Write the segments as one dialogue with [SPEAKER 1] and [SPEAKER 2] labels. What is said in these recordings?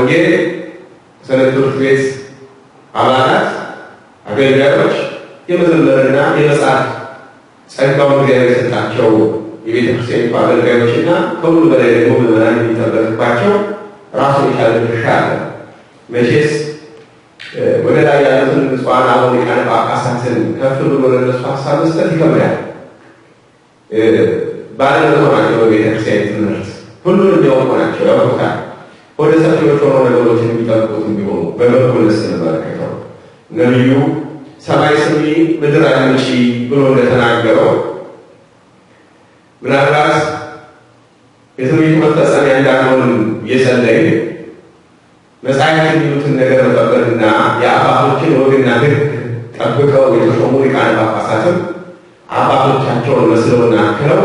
[SPEAKER 1] ወንጌል ሰንበት ትምህርት ቤት አባላት አገልጋዮች የመዘመርና የመጻፍ ጸጋውን እግዚአብሔር የሰጣቸው የቤተ ክርስቲያኒቱ አገልጋዮችና ከሁሉ በላይ ደግሞ ምዕመናን የሚጠበቅባቸው ራሱን የቻለ ድርሻ አለ። መቼስ ወደ ላይ ያሉትን ብፁዓን አበው ሊቃነ ጳጳሳትን ከፍ ብሎ ለእነሱ ሀሳብ መስጠት ይከብዳል። ባለመቶ ናቸው። በቤተ ክርስቲያን ትምህርት ሁሉን የሚያውቁ ናቸው፣ ያውቁታል። ወደ ሰፊዎች ሆነው ነገሮችን የሚጠብቁት ቢሆኑ በበጎነት ስንመለከተው ነቢዩ ሰማይ ስሚ ምድር አድምጪ ብሎ እንደተናገረው ምናልባት የትንቢቱ መፈጸሚያ እንዳልሆን እየጸለይን መጻሕፍት የሚሉትን ነገር መጠበቅና የአባቶችን ወግና ሕግ ጠብቀው የተሾሙ ሊቃነ ጳጳሳትም አባቶቻቸውን መስለውና አክለው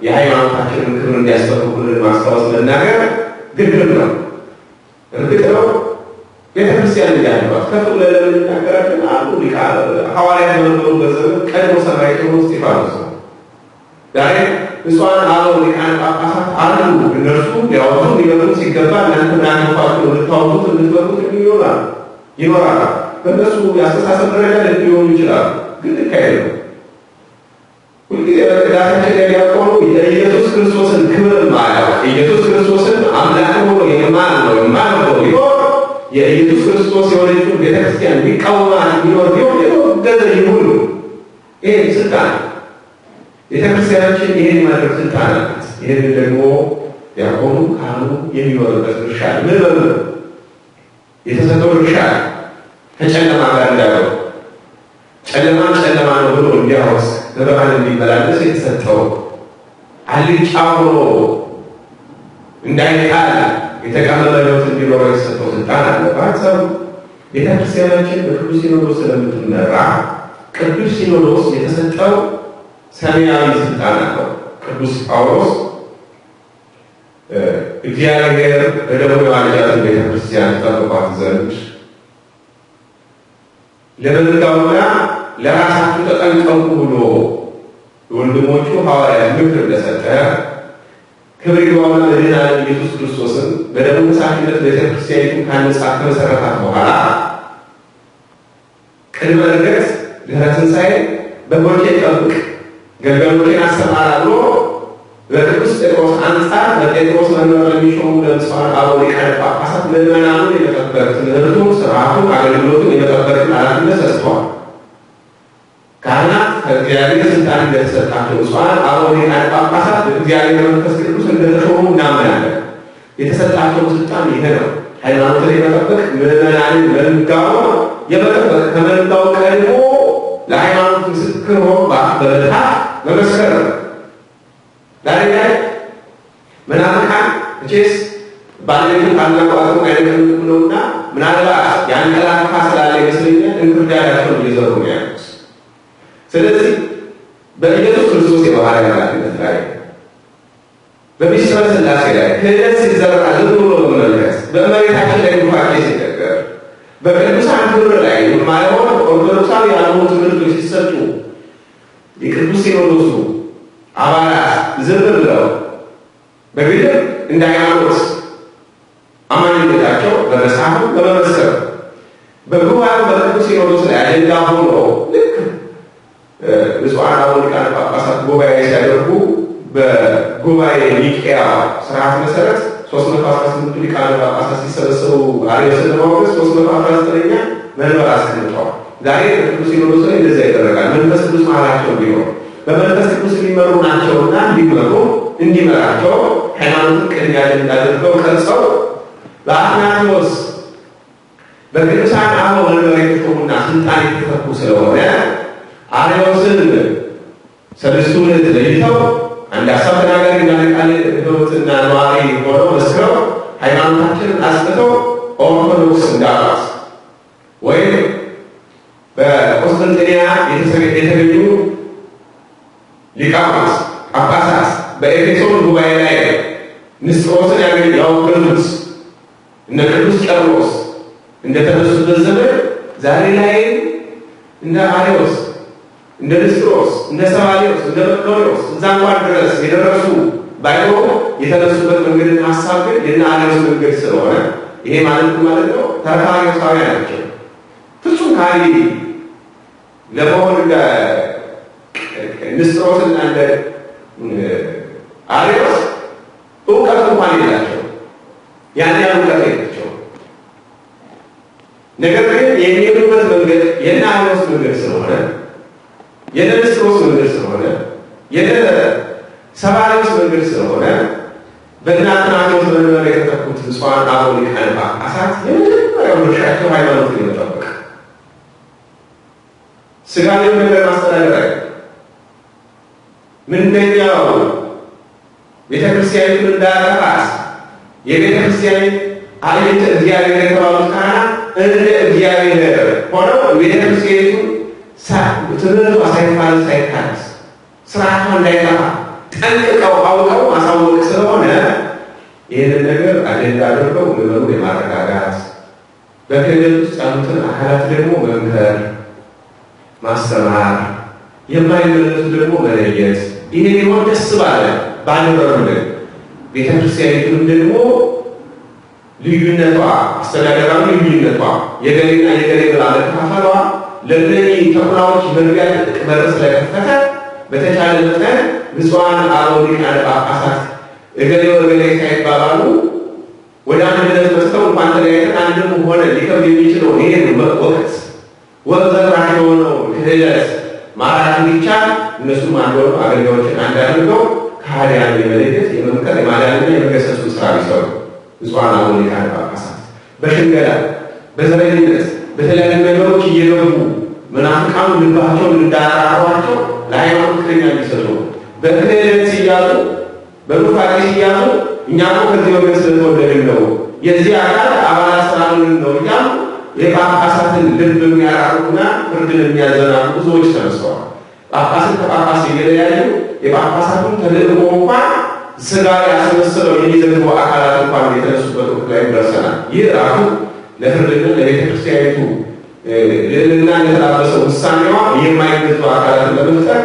[SPEAKER 1] የሃይማኖታችንን ክብር እንዲያስጠብቁልን ማስታወስ መናገር ግድም ነው። እርግጥ ነው ቤተክርስቲያን እንዳለባት ከፍ ብለን ለምን እናገራለን? አሉ ሐዋርያት በነበሩበት ዘመን ቀድሞ ሰማዕት የሆነው እስጢፋኖስ ነው። ዛሬ ብፁዓን አበው ሊቃነ ጳጳሳት አሉ። እነርሱ ሊያወጡ ሊመሩ ሲገባ እናንተ ምናንኳችሁ ልታወጡት ልትመሩት ይኖራል ይኖራል። በእነሱ የአስተሳሰብ ደረጃ ልክ ሊሆኑ ይችላሉ፣ ግን ልክ አይደለም። ሁልጊዜ በቅዳሴያችን ላይ ዲያቆኑ የኢየሱስ ክርስቶስን ክብር ማያውቅ ኢየሱስ ክርስቶስን አምላክ ሆኖ የማያምነው የማያምነው ቢኖር የኢየሱስ ክርስቶስ የሆነችውን ቤተክርስቲያን ሊቃወማት ቢኖር ቢሆን የተወገዘ ይሁን። ይሄ ስልጣን ቤተክርስቲያናችን ይሄን የማድረግ ስልጣን አላት። ይህንን ደግሞ ዲያቆኑ ካህኑ የሚኖርበት ድርሻ አለ። ምዕመኑ የተሰጠው ድርሻ አለ። ከጨለማ ጋር እንዳለው ጨለማ ጨለማ ነው ብሎ እንዲያወስ በብርሃን እንዲመላለስ የተሰጠው አልጫ ሆኖ እንዳይጣል የተቀመመ ሕይወት እንዲኖረው የተሰጠው ስልጣን አለ። በአንጻሩ ቤተክርስቲያናችን በቅዱስ ሲኖዶስ ስለምትመራ ቅዱስ ሲኖዶስ የተሰጠው ሰማያዊ ስልጣን አለው። ቅዱስ ጳውሎስ እግዚአብሔር በደሙ የዋጃትን ቤተክርስቲያን ጠብቋት ዘንድ ለመንጋውና ለራሳችሁ ተጠንቀቁ ብሎ ወንድሞቹ ሐዋርያት ምክር እንደሰጠ ክብር ይግባውና መድኃኔዓለም ኢየሱስ ክርስቶስን በደሙ መሳኪነት ቤተክርስቲያኒቱን ካነጻት ከመሰረታት በኋላ ቅድመ ዕርገት ድኅረ ትንሣኤ በጎቼን ጠብቅ ግልገሎቼን አሰማራ ብሎ በቅዱስ ጴጥሮስ አንጻር በጴጥሮስ መንበር ለሚሾሙ ለብፁዓን አበው ሊቃነ ጳጳሳት ምዕመናኑን የመጠበቅ ትምህርቱን፣ ስርዓቱን፣ አገልግሎቱን የመጠበቅ ኃላፊነት ሰጥቷል። ካህናት ከእግዚአብሔር ስልጣን እንደተሰጣቸው ብፁዓን አበው ሊቃነ ጳጳሳት በእግዚአብሔር መንፈስ ቅዱስ እንደተሾሙ እናምናለን። የተሰጣቸው ስልጣን ይሄ ነው። ሃይማኖትን የመጠበቅ ምዕመናንን መንጋውን የመጠበቅ ከመንጋው ቀድሞ ለሃይማኖት ምስክር ሆኖ በመጽሐፍ መመስከር ነው። ዛሬ ላይ መናፍቃን መቼስ ባለቤቱ ታላቁ አጥሩ አይነቀንቅም ነውና ምናልባት ያንቀላፋ ስላለ ይመስለኛል እንክርዳዳቸውን እየዘሩ ነው ያሉት። ስለዚህ በኢየሱስ ክርስቶስ የባህርይ አምላክነት ላይ በሚስጥረ ሥላሴ ላይ ክህደት ሲዘራ ዝም ብሎ በመመልከት በእመቤታችን ላይ ኑፋቄ ሲነገር በቅዱሳን ክብር ላይ የማይሆን ኦርቶዶክሳዊ ያልሆኑ ትምህርቶች ሲሰጡ የቅዱስ ሲኖዶሱ አባላት ዝም ብለው በግልም እንደ ሃይማኖት አማኝነታቸው በመጽሐፉ በመመስከር በጉባኤው በቅዱስ ሲኖዶስ ላይ አጀንዳ ሆኖ ልክ ብፁዓን አበው ሊቃነ ጳጳሳት ጉባኤ ሲያደርጉ በጉባኤ ኒቅያ ስርዓት መሰረት 318ቱ ሊቃነ ጳጳሳት ሲሰበሰቡ አርዮስን ለማውገዝ 319ኛ መንበር አስቀምጠዋል። ዛሬ በቅዱስ ሲኖዶስ ላይ እንደዚያ ይደረጋል። መንፈስ ቅዱስ መሀላቸው እንዲኖር በመንፈስ ቅዱስ የሚመሩ ናቸውና እንዲመሩ እንዲመራቸው ሃይማኖትን ቅድሚያ አድርገው ቀርጸው በአትናቴዎስ በቅዱሳን አበው መንበር የተሾሙና ስልጣን የተተኩ ስለሆነ አርዮስን ሰለስቱ ምዕት ለይተው አንድ ሀሳብ ተናጋሪ እና ቃለ ሕይወትና ነዋሪ ሆነው መስክረው ሃይማኖታችንን አጽንተው ኦርቶዶክስ እንዳሏት ወይም በቆስጠንጢንያ የተገኙ ሊቃውንት ጳጳሳት በኤፌሶን ጉባኤ ላይ ንስጥሮስን ያወገዙት እነ ቅዱስ ቄርሎስ እንደተነሱበት ዘመን ዛሬ ላይ እንደ አርዮስ፣ እንደ ንስጥሮስ፣ እንደ ሰባልዮስ፣ እንደ መቅዶንዮስ እዛ እንኳን ድረስ የደረሱ ባይኖሩ የተነሱበት መንገድና ሀሳብ ግን የነ አርዮስ መንገድ ስለሆነ ይሄ ማለት ማለት ነው ተረፋሪሳውያን ናቸው። ፍጹም ካሊ ለመሆን እንደ ንስጥሮስና እንደ አሪዮስ እውቀት እንኳን የላቸው፣ ያን ያህል እውቀት የላቸው። ነገር ግን የሚሄዱበት መንገድ የነ አሪዮስ መንገድ ስለሆነ፣ የነ ንስጥሮስ መንገድ ስለሆነ፣ የነ ሰባሪዎስ መንገድ ስለሆነ በእነ አትናቴዎስ መንበር የተተኩት ብፁዓን አበው ሊቃነ ጳጳሳት የመጀመሪያው ድርሻቸው ሃይማኖትን የመጠበቅ ስጋዊ ነገር ማስተዳደር አይደለም። ምንደኛው ቤተክርስቲያኒቱን እንዳያጠፋት የቤተክርስቲያን አዕይንተ እግዚአብሔር የተባሉት ካህናት እንደ እግዚአብሔር ሆነው ቤተክርስቲያኒቱን ትምህርቷ ሳይፋለስ ሳይካለስ ስርዓቷ እንዳይጠፋ ጠንቅቀው አውቀው ማሳወቅ ስለሆነ ይህንን ነገር አጀንዳ አድርገው ምዕመኑን የማረጋጋት በክህደት ውስጥ ያሉትን አካላት ደግሞ መምከር፣ ማስተማር፣ የማይመለሱ ደግሞ መለየት። ይሄ ሊሆን ደስ ባለ ባንበሩልን ቤተክርስቲያኒቱንም ደግሞ ልዩነቷ አስተዳደራዊ ልዩነቷ የገሌና የገሌ ብላ መከፋፈሏ ለእነዚህ ተኩላዎች መግቢያ ትልቅ በር ስለከፈተ በተቻለ መጠን ብፁዓን አበው ሊቃነ ጳጳሳት እገሌ ወገሌ ሳይባባሉ ወደ አንድነት መጥተው እንኳን ተለያይተን አንድም ሆነ ሊከብድ የሚችለው ይሄን ወቅት ወቅት ዘራሽ የሆነው ክህደት ማራቅ እንዲቻል እነሱም አንድ ሆነው አገልጋዮችን አንድ አድርገው ከሃዲያንን የመለየት የመምከር የማዳንና የመገሰጹን ስራ ቢሰሩ ብፁዓን አበው ሊቃነ ጳጳሳት በሽንገላ በዘረኝነት በተለያዩ ነገሮች እየገቡ መናፍቃኑ ልባቸውን እንዳያራሯቸው ለሃይማኖት ቅድሚያ እንዲሰጡ በክህደት ሲያዙ በኑፋቄ ሲያዙ እኛ እኮ ከዚህ ወገን ስለተወለድን ነው የዚህ አካል አባላት ስላልሆንን ነው እያሉ የጳጳሳትን ልብ የሚያራሩና ፍርድን የሚያዘናጉ ብዙዎች ተነስተዋል። ጳጳስን ከጳጳስ እየለያዩ የጳጳሳቱን ተልእኮ እንኳን ስጋ ያስመስለው የሚዘግቡ አካላት እንኳን የተነሱበት ወቅት ላይ ደርሰናል። ይህ ራሱ ለፍርድና ለቤተክርስቲያኒቱ ልዕልና የተላበሰው ውሳኔዋ የማይገዙ አካላትን ለመፍጠር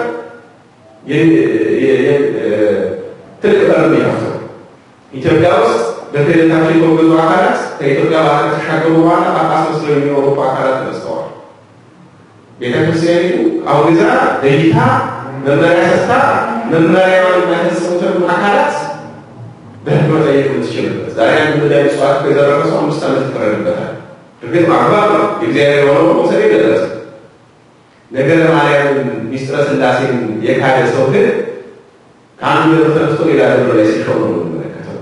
[SPEAKER 1] ትልቅ በር የሚከፍተው። ኢትዮጵያ ውስጥ በክህደታቸው የተወገዙ አካላት ከኢትዮጵያ ባህር ከተሻገሩ በኋላ ጳጳስ መስለው የሚኖሩ አካላት ተነስተዋል። ቤተክርስቲያኒቱ አውግዛ ለይታ መመሪያ ሰጥታ መመሪያዋን የማይፈጽሙትን አካላት በሕግ መጠየቅ የምትችልበት። ዛሬ አንድ ምዳይ ምጽዋት የዘረፈ ሰው 5 ዓመት ይፈረድበታል። እርግጥ ማግባብ ነው፣ የእግዚአብሔር የሆነው መውሰድ የለበትም። ነገረ ማርያምን ሚስጥረ ሥላሴን የካደ ሰው ግን ከአንዱ ደብር ተነስቶ ሌላ ደብር ላይ ሲሾም ነው የምንመለከተው።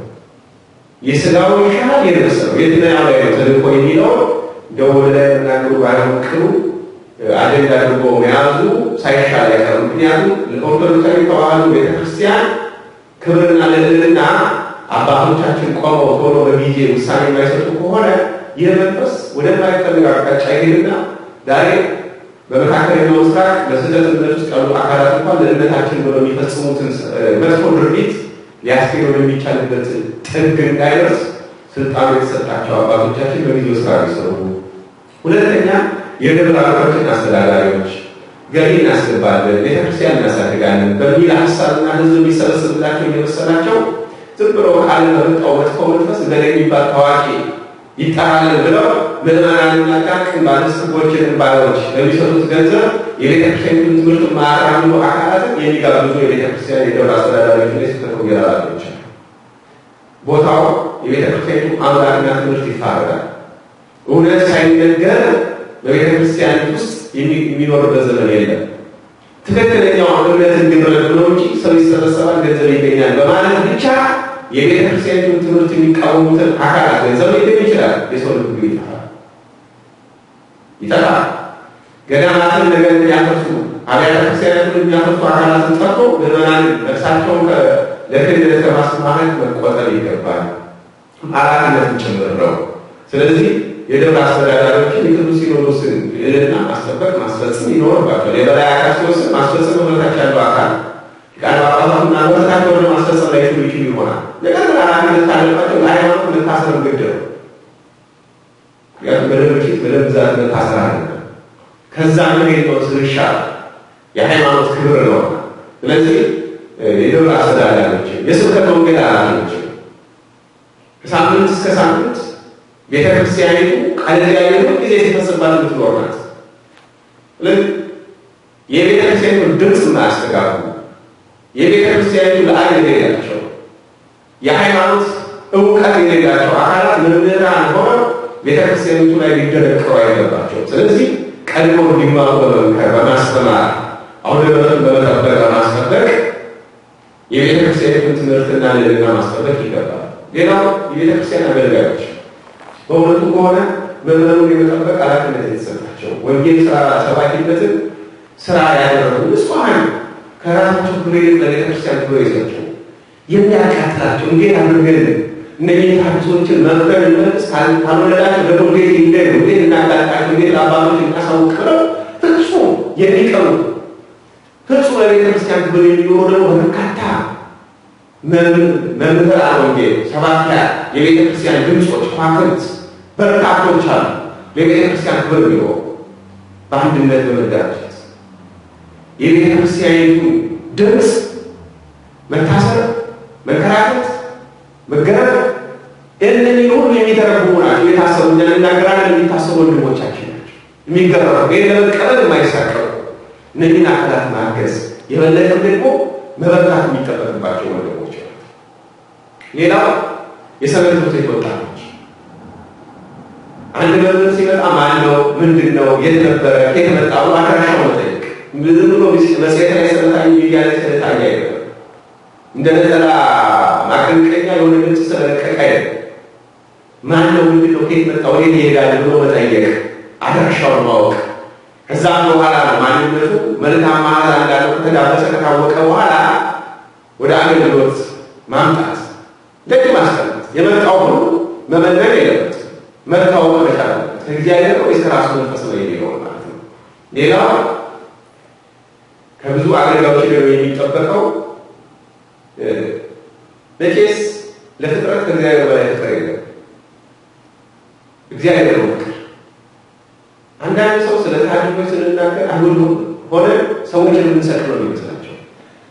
[SPEAKER 1] የስጋው ይሻላል የነፍስ ነው የትኛው ላይ ነው ተልእኮ የሚለውን እንደው ወደ ላይ መናገሩ ባይሆን ቅሩ አጀንዳ አድርጎ መያዙ ሳይሻል አይቀርም። ምክንያቱም ለኦርቶዶክሳዊ ተዋሕዶ ቤተክርስቲያን ክብርና ልዕልና አባቶቻችን ቆመው ቶሎ በጊዜ ውሳኔ የማይሰጡ ከሆነ ይህ መንፈስ ወደማይፈልግ አቅጣጫ ይሄድና ዛሬ በመካከለኛው ምስራቅ በስህተት እምነት ውስጥ ያሉ አካላት እንኳን ለእምነታችን ብለው የሚፈጽሙትን መጥፎ ድርጊት ሊያስኬድ ወደሚቻልበት ጥግ እንዳይደርስ ስልጣኑ የተሰጣቸው አባቶቻችን በጊዜው ስራ ቢሰሩ። ሁለተኛ የደብር አለቆችና አስተዳዳሪዎች ገቢ እናስገባለን፣ ቤተክርስቲያን እናሳድጋለን በሚል ሀሳብና ሕዝብ የሚሰበስብላቸው እየመሰላቸው ዝም ብሎ ከዓለም በመጣው መጥፎ መንፈስ ገሌ የሚባል ታዋቂ ይጠራልን ብለው ምዕመናንና ጥቃቅን ባለጸጎችን ባዮች በሚሰጡት ገንዘብ የቤተክርስቲያኒቱን ትምህርት ማያራምዱ አካላትን የሚጋብዙ የቤተክርስቲያን የደብር አስተዳዳሪዎችና የስብከተ ወንጌል ኃላፊዎች ቦታው የቤተክርስቲያኒቱ አምላክና ትምህርት ይፋረዳል። እውነት ሳይነገር በቤተክርስቲያኒቱ ውስጥ የሚኖርበት ዘመን የለም። ትክክለኛው እምነት እንዲረዱ ነው እንጂ ሰው ይሰበሰባል፣ ገንዘብ ይገኛል በማለት ብቻ የቤተክርስቲያኒቱን ትምህርት የሚቃወሙትን አካላት ገንዘብ ሊገኝ ይችላል፣ የሰው ልብ ግን ይጠፋል ይጠፋል። ገዳማትን ነገር የሚያፈርሱ አብያተ ክርስቲያናትን የሚያፈርሱ አካላትን ጠርቶ ምዕመናንን ነፍሳቸውን ለክህደት ከማስማማት መቆጠብ ይገባል፣ ኃላፊነትን ጭምር ነው። ስለዚህ የደብር አስተዳዳሪዎችን የቅዱስ ሲኖዶስን ልዕልና ማስጠበቅ ማስፈጸም ይኖርባቸዋል። የበላይ አካል ሲወስን ማስፈጸም በበታች ያለው አካል ሊቃነ ጳጳሳቱና በበታች ወደ ማስፈጸም ላይ ይችሉ ይሆናል። ነገር ግን ኃላፊነት ካለባቸው ለሃይማኖት መታሰርም ግድ ነው። ምክንያቱም በደም ፊት በደም ብዛት መታሰር አለ። ከዛ መሄድ ነው ስልሻ የሃይማኖት ክብር ነው። ስለዚህ የደብር አስተዳዳሪዎች፣ የስብከተ ወንጌል ኃላፊዎች ከሳምንት እስከ ሳምንት ቤተክርስቲያኒቱ ቃለ እግዚአብሔር ሁል ጊዜ ሲፈስባት የምትኖር ናት። ስለዚህ የቤተክርስቲያኒቱን ድምፅ የማያስተጋቡ፣ የቤተክርስቲያኒቱ ለአል የሌላቸው፣ የሃይማኖት እውቀት የሌላቸው አካላት መምህራን ሆነው ቤተክርስቲያኒቱ ላይ ሊደነቅሩ አይገባቸውም። ስለዚህ ቀድሞ እንዲማሩ በመምከር፣ በማስተማር፣ አሁን ምሕረቱን በመጠበቅ፣ በማስጠበቅ የቤተክርስቲያኒቱን ትምህርትና ልዕልና ማስጠበቅ ይገባል። ሌላው የቤተክርስቲያን አገልጋዮች በእውነቱ ከሆነ ምዕመኑን የመጠበቅ ኃላፊነት የተሰጣቸው፣ ወንጌል ሰባኪነትን ስራ ያደረጉ ንጹሐን፣ ከራሳቸው ክብር ይልቅ ለቤተክርስቲያን ክብር የሰጡ፣ የሚያቃጥላቸው፣ እንዴት አድርገን እነዚህ ተሐድሶችን መምከር እንመልስ፣ ካልወለዳቸው ደግሞ እንዴት ይለዩ፣ እንዴት እናጋልጣቸው፣ እንዴት ለአባቶች እናሳውቅ ብለው ፍጹም የሚቀሩ፣ ፍጹም ለቤተክርስቲያን ክብር የሚኖሩ ደግሞ በርካታ መምህራን ወንጌል ሰባኪያን፣ የቤተክርስቲያን ድምፆች፣ ከዋክብት በርካቶች አሉ። ለቤተክርስቲያን ክብር የሚኖሩ በአንድነት በመደራጀት የቤተክርስቲያኒቱ ድምፅ መታሰር፣ መንከራተት፣ መገረፍ እነዚህ ሁሉ የሚተረጉሙ ናቸው። የታሰሩ፣ እኛ እንናገራለን፣ የሚታሰሩ ወንድሞቻችን ናቸው። የሚገረፉ፣ ይህን ለመቀበል የማይሳቀሩ፣ እነዚህን አካላት ማገዝ፣ የበለጠም ደግሞ መበርታት የሚጠበቅባቸው ወንድሞች ናቸው። ሌላው የሰንበት ትምህርት ቤት ወጣቶች አንድ መምህር ሲመጣ ማን ነው፣ ምንድን ነው፣ የት ነበረ፣ ከየት መጣ ብሎ አድራሻው መጠየቅ፣ ዝም ብሎ መጽሔት ላይ ስለታየ፣ ሚዲያ ላይ ስለታየ አይደለም። እንደ ነጠላ ማቀንቀኛ የሆነ ድምፅ ስለለቀቀ አይደለም። ማን ነው፣ ምንድን ነው፣ ከየት መጣ፣ ወዴት ይሄዳል ብሎ መጠየቅ፣ አድራሻውን ማወቅ። ከዛም በኋላ ነው ማንነቱ መልካም መዓዛ እንዳለው ከተዳበሰ፣ ከታወቀ በኋላ ወደ አገልግሎት ማምጣት፣ ደግ ማስቀመጥ። የመጣው ሁሉ መመለክ የለበት፣ መታወቅ መቻል አለበት። ከእግዚአብሔር ወይስ ከራሱ መንፈስ ነው የሚለው ማለት ነው። ሌላው ከብዙ አገልጋዮች ደግሞ የሚጠበቀው፣ መቼስ ለፍጥረት ከእግዚአብሔር በላይ ፍቅር የለም። እግዚአብሔር ነው ፍቅር። አንዳንድ ሰው ስለ ታሪኮች ስንናገር አይሁድ ሆነ ሰዎችን የምንሰቅ ነው የሚመስላቸው።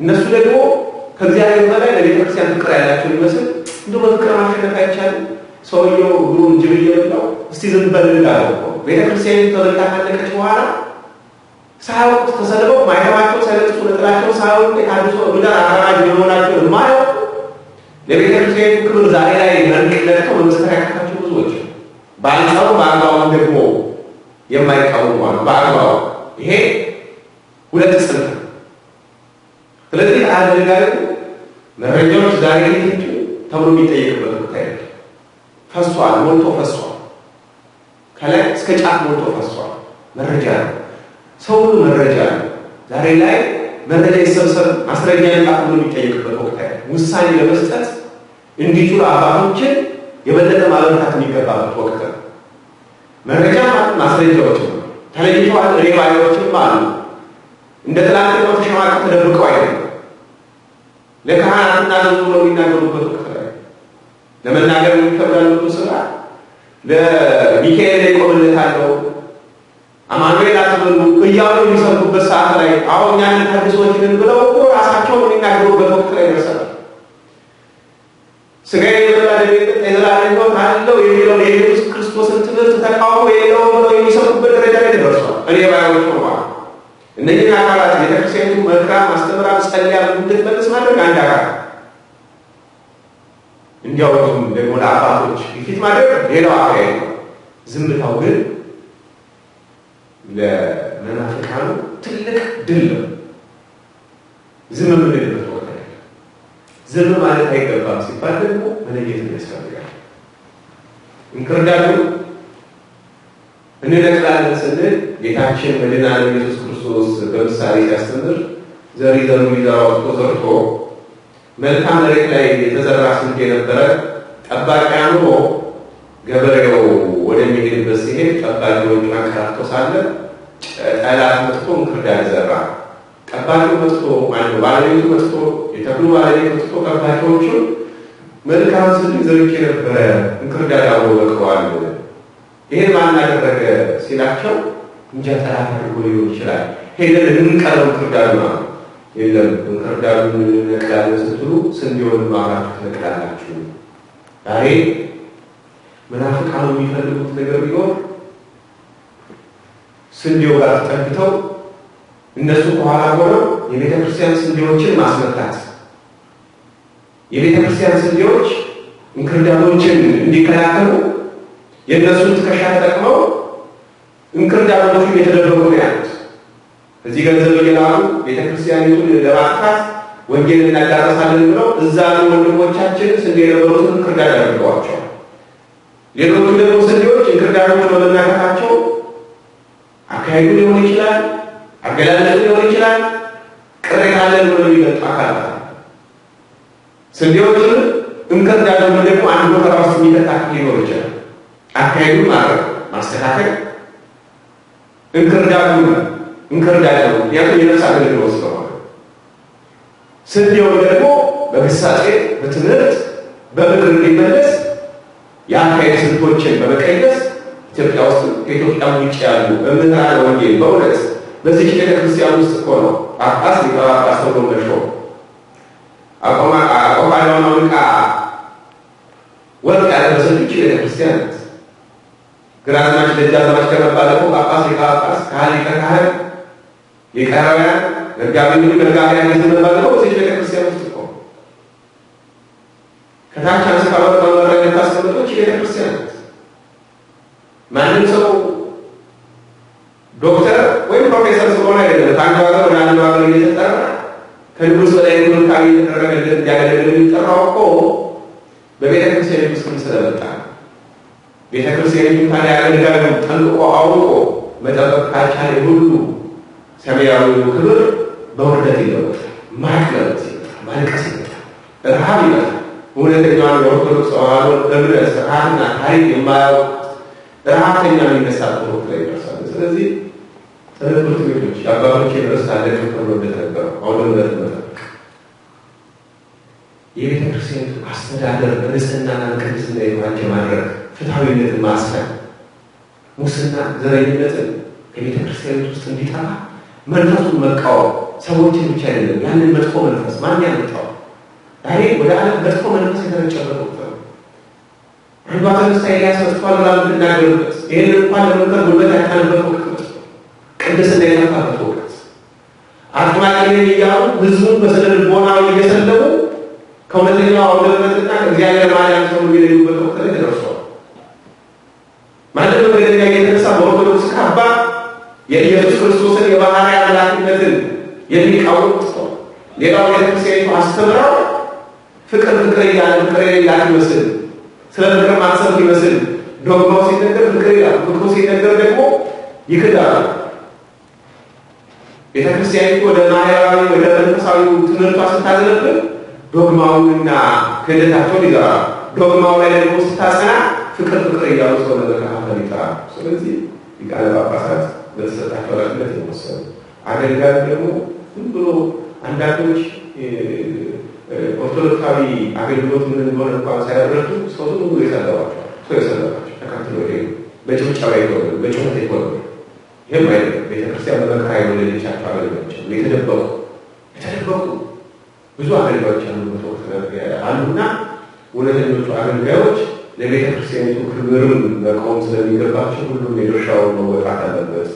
[SPEAKER 1] እነሱ ደግሞ ከእግዚአብሔር በላይ ለቤተክርስቲያን ፍቅር ያላቸው ይመስል እንደው በፍቅር ማሸነፍ አይቻልም። ሰውየው እግሩን ጅብ እየበላው እስቲ ዝም በል እንዳለው እኮ፣ ቤተክርስቲያን ተበልታ ካለቀች በኋላ ሳያውቁት ተሰልበው፣ ማኅተማቸውን ሳይበጥሱ፣ ነጠላቸውን ሳያውቁ፣ የተሐድሶ ምህዳር አራማጅ መሆናቸውን የማያውቁ፣ ለቤተክርስቲያኒቱ ክብር ዛሬ ላይ ነቅተው መመስከር ያቃታቸው ብዙዎች፣ በአንጻሩ በአግባቡ ደግሞ የማይቃወሙ አሉ። በአግባቡ ይሄ ሁለት ጽንፍ ነው። ስለዚህ አገልጋዩ መረጃዎች ዛሬ ሊሄዱ ተብሎ የሚጠየቅበት ወቅት አይደለም። ፈሷል፣ ሞልቶ ፈሷል። ከላይ እስከ ጫፍ ሞልቶ ፈሷል። መረጃ ነው። ሰው ሁሉ መረጃ ነው። ዛሬ ላይ መረጃ ይሰብሰብ፣ ማስረጃ ይምጣ ተብሎ የሚጠየቅበት ወቅት አይደለም። ውሳኔ ለመስጠት እንዲችሉ አባቶችን የበለጠ ማበረታት የሚገባበት ወቅት ነው። መረጃ ማስረጃዎች ነው። ተለይተዋል። እኔ ባዮችም አሉ። እንደ ትላንትናው ተሸማቀው ተደብቀው አይደለም። ለካህናትና ዘዙ ብለው የሚናገሩበት ወቅት ላይ ለመናገር የሚከብዳሉ ስራ ለሚካኤል ላይ ቆምለታለሁ፣ አማኑኤል አትበሉ እያሉ የሚሰብኩበት ሰዓት ላይ፣ አሁን እኛን ተሐድሶዎች ነን ብለው እኮ ራሳቸውን የሚናገሩበት ወቅት ላይ ደርሰናል። ስጋዬን የበላ ደሜን የጠጣ የዘላለም ሕይወት አለው የሚለውን የኢየሱስ ክርስቶስን ትምህርት ተቃውሞ የለውም ብለው የሚሰብኩበት ደረጃ ላይ ተደርሷል። እኔ ባዮች ሆነዋል። እነዚህን አካላት ቤተክርስቲያኒቱ መክራ፣ ማስተምራ፣ ጸልያ እንድትመልስ ማድረግ አንድ አካል፣ እንዲያወጡም ደግሞ ለአባቶች ግፊት ማድረግ ሌላው አካሄድ ነው። ዝምታው ግን ለመናፍቃኑ ትልቅ ድል ነው። ዝም የምንልበት ወቅት አይደለም። ዝም ማለት አይገባም ሲባል ደግሞ መለየት ያስፈልጋል። እንክርዳዱ እንነቅላለን ስንል ጌታችን መድኃኔዓለም ኢየሱስ ክርስቶስ በምሳሌ ሲያስተምር ዘሪ ዘሩ ሊዘራ ወጥቶ ዘርቶ መልካም መሬት ላይ የተዘራ ስንዴ የነበረ ጠባቂ አኑሮ ገበሬው ወደሚሄድበት ሲሄድ ጠባቂዎቹ አንቀራፍቶ ሳለ ጠላት መጥቶ እንክርዳድ ዘራ። ጠባቂው መጥቶ፣ ማነው ባለቤቱ መጥቶ፣ የተክሉ ባለቤት መጥቶ ጠባቂዎቹ መልካም ስንዴ ዘርቼ ነበረ፣ እንክርዳድ አብሮ በቅሏል፣ ይሄን ማን አደረገ ሲላቸው እንጃ፣ ጠላት አድርጎ ሊሆን ይችላል፣ ሄደን እንንቀለው እንክርዳዱ ነው። የለም፣ እንክርዳዱን እንነቅላለን ስትሉ ስንዴውንም አብራችሁ ትነቅላላችሁ። ዛሬ መናፍቃኑ የሚፈልጉት ነገር ቢኖር ስንዴው ጋር ተጠግተው እነሱ ከኋላ ሆነው የቤተክርስቲያን ስንዴዎችን ማስመታት፣ የቤተክርስቲያን ስንዴዎች እንክርዳዶችን እንዲከላከሉ የእነሱን ትከሻ ተጠቅመው እንክርዳዶቹ እየተደረጉ ነው ያሉት። እዚህ ገንዘብ እየላኩ ቤተክርስቲያኒቱን ለማጥፋት ወንጌል እናዳረሳለን ብለው እዛ ወንድሞቻችን ስንዴ የነበሩትን እንክርዳድ አድርገዋቸዋል። ሌሎቹ ደግሞ ስንዴዎች እንክርዳዶች በመናከታቸው አካሄዱ ሊሆን ይችላል፣ አገላለጹ ሊሆን ይችላል፣ ቅሬታ አለን ብለው የሚመጡ አካላት ስንዴዎችን እንክርዳዶች ደግሞ አንድ ጎተራ ውስጥ የሚከት ሊኖር ይችላል። አካሄዱን ማድረግ ማስተካከል፣ እንክርዳዱ እንክርዳድ ነው፣ ምክንያቱም የነፍስ አገልግሎት ስለሆነ። ስንዴውን ደግሞ በግሳጼ በትምህርት በምክር እንዲመለስ የአካሄድ ስልቶችን በመቀየስ ኢትዮጵያ ውስጥ ከኢትዮጵያ ውጭ ያሉ መምህራነ ወንጌል በእውነት በዚህ ቤተክርስቲያን ውስጥ እኮ ነው ጳጳስ ሊቀ ጳጳስ ተብሎ መሾም፣ አቆፋዳውን አውልቃ ወርቅ ያለበሰች ቤተክርስቲያን ናት። ግራዝማች ደጃዝማች ከመባል እኮ ጳጳስ ሊቀ ጳጳስ፣ ካህን ሊቀ ካህን፣ ሊቀ ኅሩያን፣ መጋቢ መጋቢያን መባል እኮ በዚህ ቤተክርስቲያን ውስጥ እኮ ከታች አንስታ ወርቅ መመሪያ የምታስቀምጠው ቤተክርስቲያን ናት። ማንም ሰው ዶክተር ወይም ፕሮፌሰር ስለሆነ አይደለም ከአንዱ ሀገር ወደ አንዱ ሀገር እየተጠራ ከንጉሥ በላይ እንክብካቤ እየተደረገለት እንዲያገለግል የሚጠራው እኮ በቤተ ክርስቲያኒቱ ስም ስለመጣ። ቤተ ክርስቲያኒቱ ታዲያ አገልጋዩ ጠንቅቆ አውቆ መጠበቅ ካልቻለ ሁሉ ሰማያዊው ክብር በውርደት ይለወጣል። ማቅ መልበስ ይመጣል፣ ማልቀስ ይመጣል፣ ረሃብ ይመጣል። እውነተኛዋን የኦርቶዶክስ ተዋሕዶ እምነት ስርዓትና ታሪክ የማያውቅ ረሃብተኛ የሚነሳበት ወቅት ላይ ይደርሳል። ስለዚህ ስለ ትምህርት ቤቶች የአባቶች ርስት አለቅም ተብሎ እንደተነገረው አሁን እምነት መጠበቅ፣ የቤተ ክርስቲያኒቱ አስተዳደር በንጽህናና በቅድስና የተዋጀ ማድረግ፣ ፍትሐዊነትን ማስፈን፣ ሙስና ዘረኝነትን ከቤተ ክርስቲያኒቱ ውስጥ እንዲጠፋ መንፈሱን መቃወም፣ ሰዎችን ብቻ አይደለም ያንን መጥፎ መንፈስ ማን ያመጣው? ዛሬ ወደ ዓለም መጥፎ መንፈስ የተረጨበት ወቅት ነው። አንዷ ተነስታ ኤልያስ መጥቷል ብላ የምትናገርበት ይህንን እንኳን ለመምከር ጉልበት ያጣንበት ወቅት ነው። ቅድስና የጠፋበት ወቅት፣ አጥማቂ ነኝ እያሉ ሕዝቡን በስነ ልቦናዊ እየሰለቡ ከእውነተኛው አውደ ምሕረትና ከእግዚአብሔር ማዳን ሰው የሚለዩበት ወቅት ላይ ተደርሷል። ማንም መንገደኛ እየተነሳ በኦርቶዶክስ ካባ የኢየሱስ ክርስቶስን የባህርይ አምላክነትን የሚቃወም ሰው፣ ሌላው ቤተክርስቲያኒቱ አስተምረው ፍቅር ፍቅር እያለ ፍቅር የሌላት ይመስል ስለ ፍቅር ማሰብ ይመስል ዶግማው ሲነገር ፍቅር ይላል፣ ፍቅሩ ሲነገር ደግሞ ይክዳል። ቤተክርስቲያኒቱ ወደ ማህበራዊ ወደ መንፈሳዊ ትምህርቷ ስታዘነብል ዶግማውንና ክህደታቸውን ይዘራሉ። ዶግማው ላይ ደግሞ ስታጸና ፍቅር ፍቅር እያሉ ሰው ለመከፋፈል ይጠራሉ። ስለዚህ ሊቃነ ጳጳሳት በተሰጣቸው ኃላፊነት የወሰኑ አገልጋዩ ደግሞ ዝም ብሎ አንዳንዶች ኦርቶዶክሳዊ አገልግሎት ምን እንደሆነ እንኳን ሳይረዱ ሰው ዝም ብሎ ይሰለባቸዋል። ሰው የሰለባቸው ተከትሎ ሄዱ። በጭብጨባ ይሆኑ፣ በጩኸት ይሆኑ። ይህም አይደለም። ቤተክርስቲያን በመከራ የወለደቻቸው አገልጋዮች አሉ። የተደበቁ የተደበቁ ብዙ አገልጋዮች ያሉበት ወቅት አሉና እውነተኞቹ አገልጋዮች ለቤተክርስቲያኒቱ ክብርም መቆም ስለሚገባቸው ሁሉም የድርሻውን መወጣት አለበት።